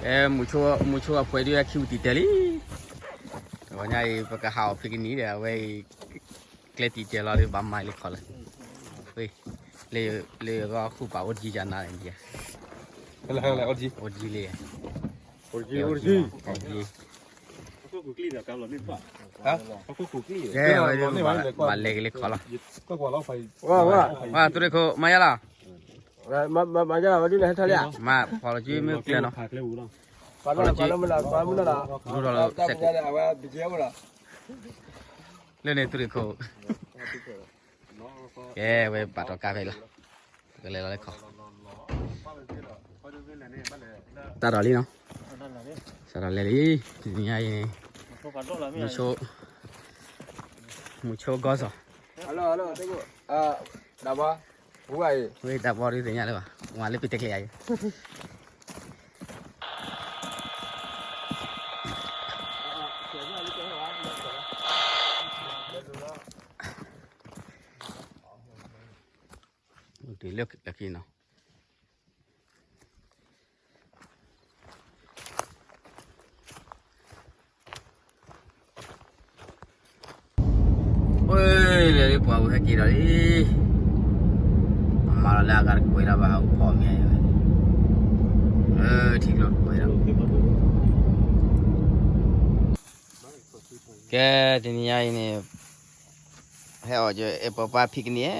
အဲ မုဆိအပှဲၤဒုးဟဲခံဝံၤတံာ်တဲာ်လံ, တဂီၤညါအံၤ ပကဟးအီၣ်ဖံးကနံၣ်ဒီး အဝဲအံၤ ကျဲတံာ်တဲာ်လီၤဒီး ဘၣ်မၤလၢခီလၢ, လၢဂီၤဃုပာ်အိၣ်ကံယၤနၤန့ၣ်, အိၣ်ကံလံ, အိၣ်ကံ, ကဲဝဲဒုး ဘၣ်လဲၤက့ၤလၢခီလီၤ, ဝါ သုးရ့ၣ်ခိၣ် မၤယါလီၤ, မၤဖီၣ်လီၤက့ၤမ့ၢ်ကျဲနီၤ, ဖီၣ်လီၤက့ၤ, ဒူၣ်ထီၣ်လၢစဲးကိး, လၢန့ၣ်သုးရ့ၣ်ခိၣ်, ကဲဝဲပာ်တီၤကါဖဲအံၤလီၤ, ပကလဲၤလီၤလၢခီ, တၢ်ဒီးလံနီၤ, စးထီၣ်လဲၤလံ, တနံၤညါအံၤန့ၣ်, မုဆိကီၢ်စီၤ, ဝဲတၢ်ဘီဒုးသ့ၣ်ညါလၢၤဘၣ်, ဝဲလၢပတကျဲၤယၤအံၤ လၢခံနီၤ, ဝဲလဲၤလၢပှၤဝဲဟဲက့ၤဒီးလံ, အမၤလီၤလၢအဂၤတကွဲးလီၤဘၣ် ဟးအိၣ်ဖီၣ်မ့ၢ်, လၢထံကျိတကွဲးလီၤ, ကဲ တနံၤညါအံၤန့ၣ်, ဟဲအီၣ်ကဲ အဲၣ်ပီၢ်ပၢ်ဖံးကနံၣ်,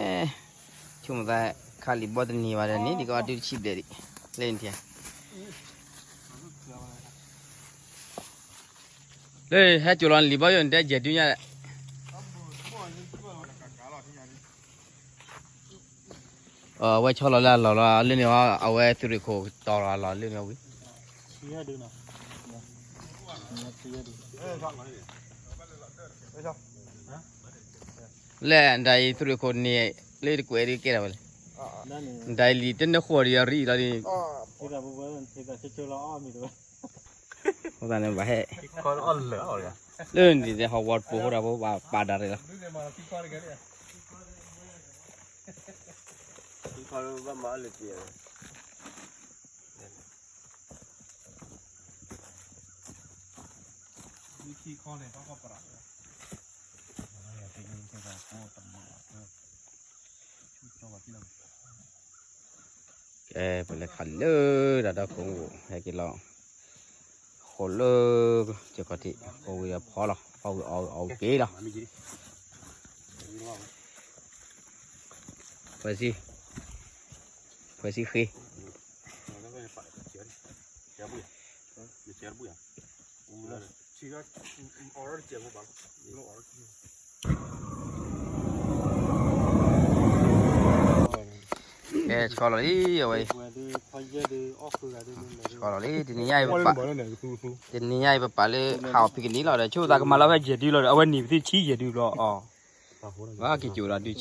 ဆိကမိၣ်သး ခးလံာ်ဘီတနံၤဘၣ်ဒီးန့ၣ် ဒ်ကီးအဒုးတဆံဘျဲၣ်ဒံး, လၢနထံၣ်, လၢဟဲစိာ်လီၤလံာ်ဘီယိၣ် နတဲယဲၢ်ဒုညါလဲၣ်, အဝဲဆီလီၤလၢအလီၢ်လီၤ လၢန့ၣ်အီၤ အဝဲသုးရ့ၣ်ခိၣ်တီၤလီၤအလီၢ်လၢန့ၣ်ဝံၤ, လၢနဒၣ်အံၤသုးရ့ၣ်ခိၣ်န့ၣ် လၢတကွဲးဒုးကဲထီၣ်ဝဲလဲၣ်, နဒၣ်အံၤလံာ်တနၢဃိဒံးအရံလီၤဒ်န့ၣ်, အဃိသတးန့ၣ်ဘၣ်ဟဲ, လၢန့ၣ်ဟီဝီတပူၤဃိဒၣ်ဖိဘၣ်ပာ်ဒၣ်ရ့ၣ်လီၤ. ကဲ ပလဲၤခးလံာ်လၢတၢ်ဒီခိၣ် ဟဲက့ၤလီၤ, ဃိလၢ, ကခီၣ်ထံး ဃိဝံၤဒီးဖီလီၤ ဖီဝံၤအီၤအီၤက့ၤလီၤ, ဖဲဆံ, ဖဲဆံဃ့ ကဲ ဆီလီၤလံ အဝဲအံၤ, ဆီလီၤလံ တနံၤညါအံၤပပာ်, တနံၤညါအံၤပပာ်လၢ ဟးအီၣ်ဖံးကနံၣ်လီၤဒီး ဆိသးကမၤလီၤဖဲယဲၢ်ဒုလီၤဒီး အဝဲန့ၣ်ပသ့ၣ်ဆံယဲၢ်ဒုဘျီအီၤ, ဘၣ်က့ၤကၠိဒီးဒုဆံဒီး,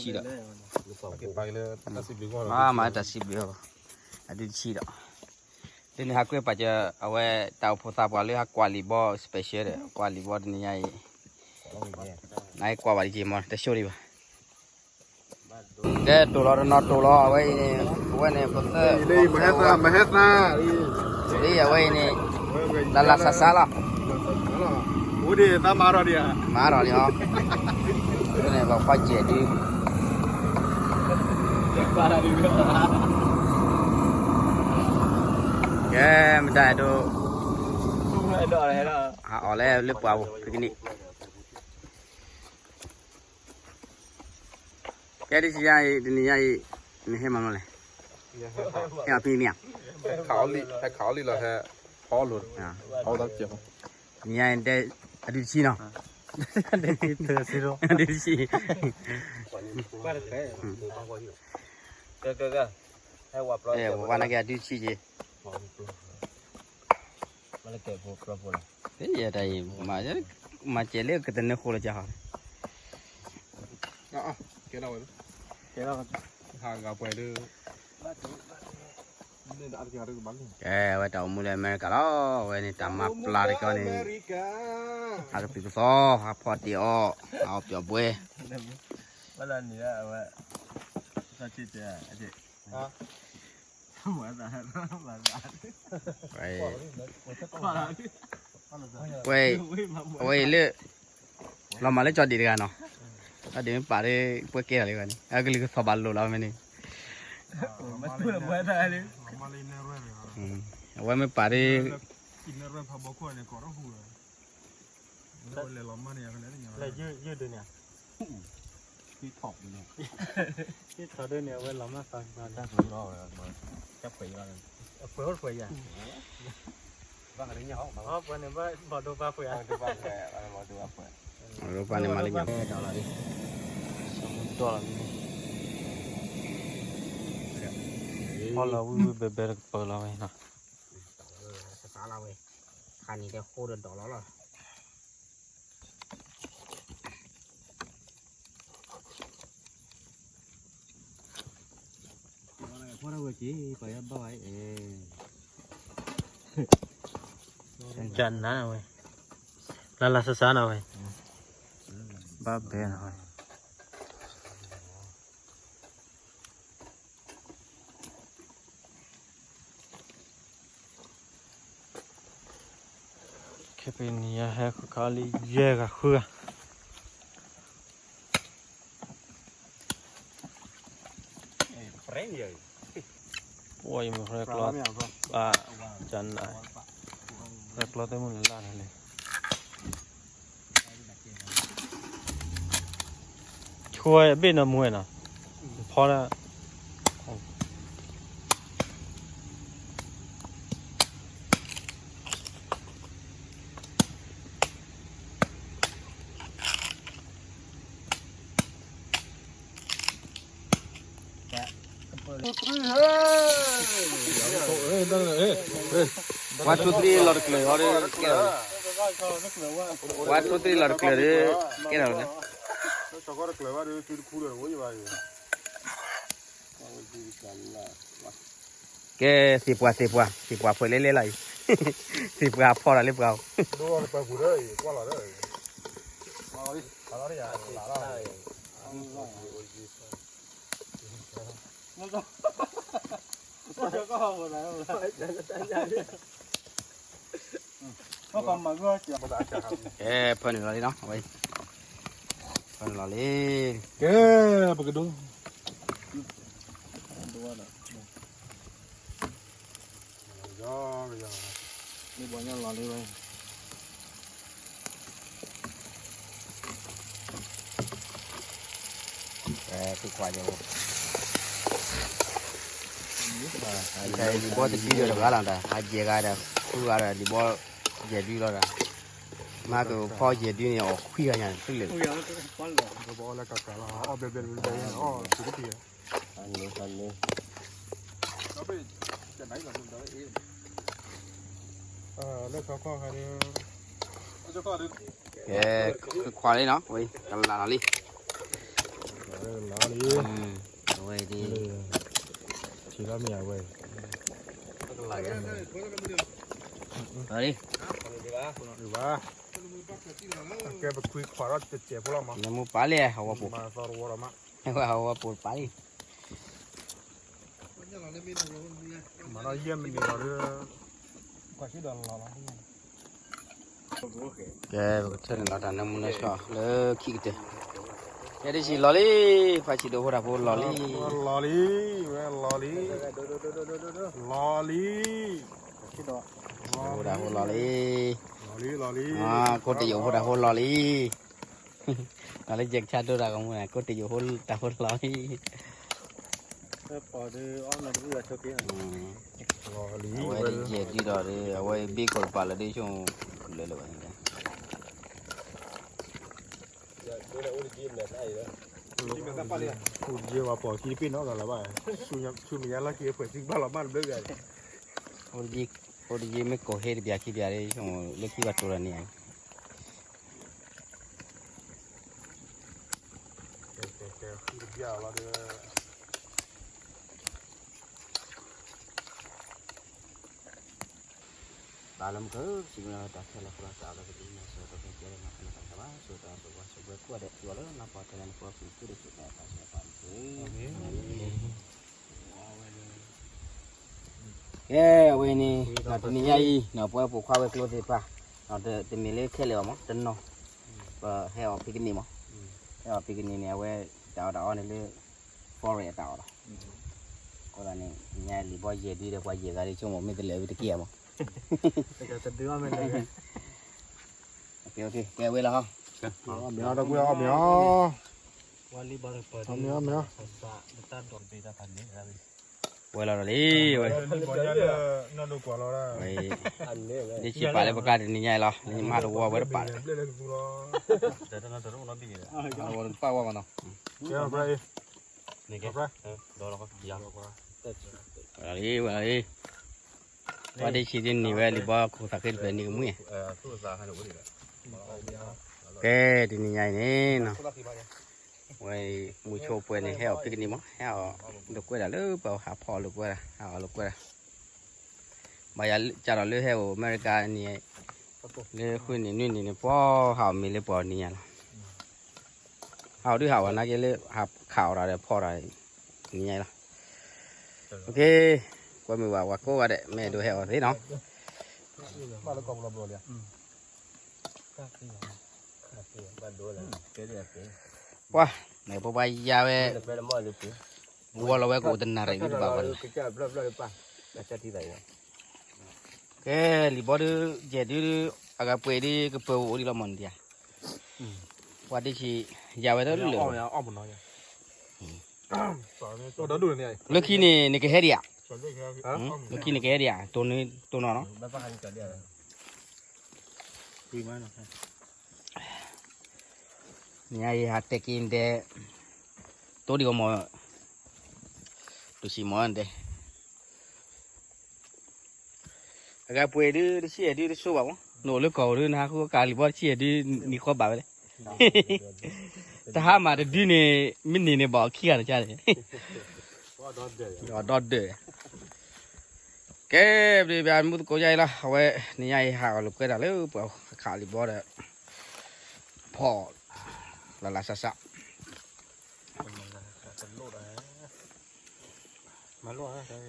မၤတၢ်စံးဘျုးအီၤ, အဒုတဆံဒီး, လၢန့ၣ်ဟးကွဲပာ်စၢၤ အဝဲတၢ်အိၣ်ဖှိၣ်သးပှၢ်လၢဟးကွၢ်လံာ်ဘီ special ဒီး ကွၢ်လံာ်ဘီတနံၤညါအံၤ, နကွၢ်ဘၣ်တက့ၢ်မး တၢ်ဆိၣ်ဒံးဘၣ် ကဲတိၢ်လီၤတနီၤတိၢ်လီၤ အဝဲအံၤန့ၣ် အဝဲန့ၣ် ပသၢ မဟဲသါ လံ အဝဲအံၤန့ၣ် လၢလၢဆါဆါလီၤ မၤထီၣ်လံအီၤ န့ၣ် ပှၤဖီယဲၢ်ဒု ကဲ မတၤဒိ ဟးအီၣ်လၢလၢပှၤပူၤ ဖံးကနံၣ် ကဲ ဒ်ဆံယါအံၤ တနံၤညါအံၤ နဟဲမၤမနုၤလဲၣ် ဟဲအီၣ်ဖံးကနံၣ်ဧါ ဟဲခးအီၣ်လံာ်လီၤ ဟဲဖီလိာ် တနံၤညါအံၤ အဒုတဆံနီၤ အဒုတဆံ ပှၤနာ်က့အဒုတဆံက့ ယတၢ်အံၤ မၤစဲးလၢကတနၢဃိလၢကဟး ကဲ အဝဲတၢ်အိၣ်မူလၢအမဲရကၤလီၤ အဝဲန့ၣ် တၢ်မၤပျၢ်တကီန့ၣ် ဟးကသုၣ်ကသီ ဟးဖီၣ်တ့ၢ်အီၣ် ဟးအီၣ်ပျီၣ်ဘှဲ ဘၣ်လၢန့ၣ်အဝဲ သးဆံတဲ အက့ၢ် ဝဲ အဝဲအံၤလၢ လီၤမၢ်လၢကၠီဒံးတဂၤနီၤ, ကၠီဒံးမ့ၢ်ပာ်ဒီး ပှဲၤကဲထီၣ်လံဘၣ်န့ၣ် အကလုၢ်ကထီၣ်ဘᣁလိာ်လီၤမ့ၢ်န့ၣ်, အဝဲမ့ၢ်ပာ်ဒီး လဲၤယုၢ်ဒုးန့ၣ်, ထီၣ်ဒုးန့ၣ် အဝဲလီၤမၢ်သး, အပှဲၤအိၣ်တပှဲၤယၤ, ပှဲၤန့ၣ်ဘၣ်ဘီၣ်ဒိပၢ်ပှဲၤဧါ, ဘီၣ်ဒိပၢ်န့ၣ်မၤလၢညါ, ဒီးလီၤ, ဖီလီၤဝံၣ်ဝံၣ်ဘဲဘဲတကပၤလီၤဝဲနီၤ, တသးလီၤဝဲ, ခါန့ၣ်တၢ်ဃိဒီးဒီးလီၤလီၤ. ကနါဝဲ, လၢလၢဆါဆါနၤဝဲ, ဘၣ်ဘဲနၤဝဲ. ခဲပနံၣ်ညါဟဲဃုခါလံ ယဲၢ်ဂၤဃုဂၤ, ပှၤယမ့ၢ်ရဲၣ်ကျီၤ, ဘၣ်, ကနါ, ရဲၣ်ကျီၤသ့ၣ်မုၢ်လၢ်လၢ်န့ၣ် ဆိအဘ့ၣ်နီၢ်မူဝဲနီၤ, ဖီဒၣ် One two three လီၤတကျၢၤဒီးကဲထီၣ်လံ, one two three လီၤတကျၢၤဒီး ကဲထီၣ်လံ, ကဲသ့ၣ်ပှၢ်သ့ၣ်ပှၢ်, သ့ၣ်ပှၢ်ဖှဲးလဲလဲလီၤအံၤ, သ့ၣ်ပှၢ်ဖီၣ်တၢ်လၢပှၤအိၣ်, ကဲ ဖၢနုာ်လီၤလံနီၤ, ဝဲ, ဖၢနုာ်လီၤလံ, ကဲ, ပကဒိ သုခွါယအိၣ်, လံာ်ဘီတဒုဒီးတဂၤလီၤတၢ်, မၤယဲၢ်ဂၤဒီး ဃုဂၤဒီး လံာ်ဘီယဲၢ်ဒုလီၤတၢ်, မၤကဖီယဲၢ်ဒုန့ၣ် အီၣ်ခွံဂၤညါန့ၣ် သုလၢာ်, လၢ ကဲ, ခွါလံနီၤ, ဝဲ, ကလၤလီၤလံ, လီၤလံ, အဝဲဒ်, ထံၣ်လီၤမ့ၢ်ဝဲ, လီၤလံ, ကဲပခွံခွါထီၣ်တစဲးဖိလီၤမး, နမိၢ်ပၢ်လံ ဟီဝီပူၤ, ဟီဝီပူၤတပၢ်လံ မၤဒီးယဲၢ်မံးနံးလီၤဒီး, ကဲ, ပကထၢနုာ်လီၤတၢ်နၢမူနၢဆှီလၢခံကတၢၢ်, ကဲဒ်ဆံးလီၤလံ, ဖါဆံးဒိၣ်ဖိတၢ်ဖိလီၤလံ, လီၤလံ, ဝဲလီၤလံ, လီၤလံ, ဖိတၢ်ဖိလီၤလံ, လီၤလံ, လီၤလံ, ကိးတယိာ်ဖိတၢ်ဖိလီၤလံ, လီၤလံယဲၢ်ကဆါဒိၣ်တၢ်ကမူနၤ ကိးတယိာ်ဖိတၢ်ဖိလီၤလံ, လီၤလံ, အဝဲဒ်ယဲၢ်ဒုဒီး အဝဲဘ့ၣ်ကိာ်တပၤလၢဒ်ဆိ လၢလၢဘၣ်န့ၣ်, အိၣ်တယ့ၢ်ဝဲပိာ်ခံတပ့ၢ်နီတဂၤလၢၤဘၣ်, ဆူမဲာ်ညါလၢက့ၤပှဲၤသံဘၣ်လီၤမၢ်တဘျုးဂၤန့ၣ်, အိၣ်တယ့ၢ်မ့ၢ်ကိးဟ့ၣ်တဘျီခံဘျီဒ်ဆိ လၢခံဘၣ်တိၤဒီးန့ၣ်ဧါ ကဲ, ကဲ, ကဲ, ဃုတဘျီလီၤဒီး, ပၢ်လၢမုၢ်ကၢ စံးဘျုးနၤတၢ်ခဲလၢာ် ပလီၤစၢ်အီၤလၢကဒုးမၤစၢၤတၢ်ခဲကဲလၢနၤ ပနၢ်ပၢၢ်တၢ်ဘၣ် ဆိၣ်တၢ်ဆိၣ်ဝါဆိၣ်ဘှဲကိးဂၤဒဲး ယွၤလၢနပှၤထဲလဲၣ်နဖိသူၣ်ကိးဒဲး ဆိၣ်တၢ်ပာ်စၢၤပာ်တၢ်တက့ၢ်. အၤမ့ၣ်. ဝဲဒၣ် ကဲ အဝဲန့ၣ် ဒီးတနံၤညါအံၤ ပဝဲပိာ်ခွါဝဲကျိသ့ၣ်တဖၣ် တမ့ၢ်လၢခဲလၢာ်အီၤမး တနီၤ ပဟဲအီၤ picnic မး ဟဲအီၤ picnic န့ၣ် အဝဲ တၢ်အီၣ်တၢ်အီန့ၣ်လၢ forest အတၢ်အီၣ်လီၤ. အဃိသတးန့ၣ် ညါလံာ်ဘီယဲၢ်ဒုဒီး ပှၤယဲၢ်ဂၤဒ်ဆိကမိၣ် မ့ၢ်တလဲၤဝံၤတက့ၢ်မး ကဲဝဲလီၤ မ့ၢ်အီၤ ဝဲလီၤဒီးလံ ဝဲ ဒ်ဆံးပာ်လၢပကျါတနံၤညါအံၤလီၤ မ့ၢ်မၤတဝီဝဲတပာ်လၢ တပာ်ဝဲမးနီၤ ဝဲလီၤလံ ဝဲလီၤလံ ပှၤဒ်ဆံးဒ်န့ၣ်ဝဲလံာ်ဘီခိၣ်သးဃ့တဖျၢၣ်န့ၣ်ကမှံ ကဲ တနံၤညါအံၤန့ၣ်နီၤ ဝဲမုၢ်ဆိပှဲၤန့ၣ် ဟဲအီၤ picnic မး ဟဲအီၤလိာ်ကွဲဒၣ်လၢပှၤဟးဖီၣ်လိာ်ကွဲဒၣ် ဟးအီၤလိာ်ကွဲဒၣ် ဘၣ်ယၤကၢ်ဒီးလၢဟဲအိၣ်အမဲရကၤန့ၣ် လၢဃုနံၣ်နွံနံၣ်န့ၣ် ပှၤဟးအီၤမ့ၢ်လၢပှၤနံၤညါလီၤ ဟးအီၤဒုးဟးဝဲနာ်က့လၢ ဟးခးအီၤဒီးဖီၣ်ဒီး နံၤညါအံၤလီၤ ကွဲမုာ်ဘၣ် ပှၤကိးဂၤဒဲး မ့ၢ်အဲၣ်ဒိးဟဲအီၤသ့နီၤ ပှၤ နဖိပှၤယါဝဲ ဝီလီၤဝဲကအိၣ်တနၣ်ရံၣ်ဒံးတဘၣ်ဘၣ်လီၤ ကဲ လံာ်ဘီဒု ယဲၢ်ဒုဒု အဂၤပှဲၤဒု ကပၢၤအိၣ်ဒံးလီၤမးန့ၣ်ဒံးဧါ ပှၤဒ်ဆံး ယါဝဲတလၢာ် လၢခံန့ၣ် နကဟဲဒံးဧါ လၢခံနကဟဲဒံးဧါ တိၢ်နီၢ်နီၤ ညါအံၤဟးတဲက့ၤဒဲး တိၢ်ဒံးကီမး တဆံးမးဒဲး အဂၤပှဲၤဒု တဆံယဲၢ်ဒုတဆိဘၣ်မး နအိၣ်လၢကီၢ်အိၣ်ဒု နဟးဃုကၢ်လံာ်ဘီတဆံယဲၢ်ဒု နံၤဃီဘၣ်ဝဲလဲၣ် တဟါမးတဒုန့ၣ် မ့ၢ်န့ၢ်န့ၣ်ဘၣ်အီၤခံဂၤတကါန့ၣ် ဒီဒၢး ကဲ ပဒုဘၣ်မူသကိးညါအံၤလီၤ အဝဲ နံၤညါအံၤဟးအီၤလိာ်ကွဲဒၣ်လၢပှၤ ခးလံာ်ဘီဒီး ဖီၣ် လၢ်လၢ်ဆးဆး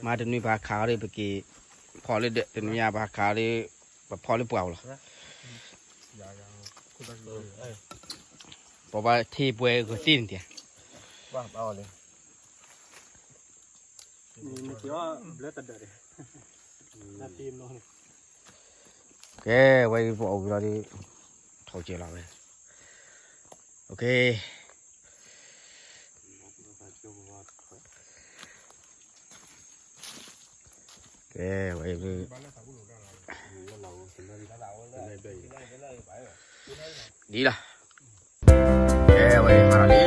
မၤတနွံပဟးခးအီၤဒီး ပက့ၤဖီၣ်လၢဒၢး တနွံညါပဟးခးအီၤဒီး ပဖီၣ်လၢပှၢ်ပူၤလီၤ ပဘၣ်ထံပှဲၤဂီၤသ့န့ၣ်တံၢ် ကဲ ဝဲအံၤပအီၣ်ဝံၤလီၤဒီး ထိၣ်က့ၤလီၤဝဲ ကဲ ဝဲအံၤ ဒ်လီၤ ကဲ ဝဲအံၤမၤလီၤလံ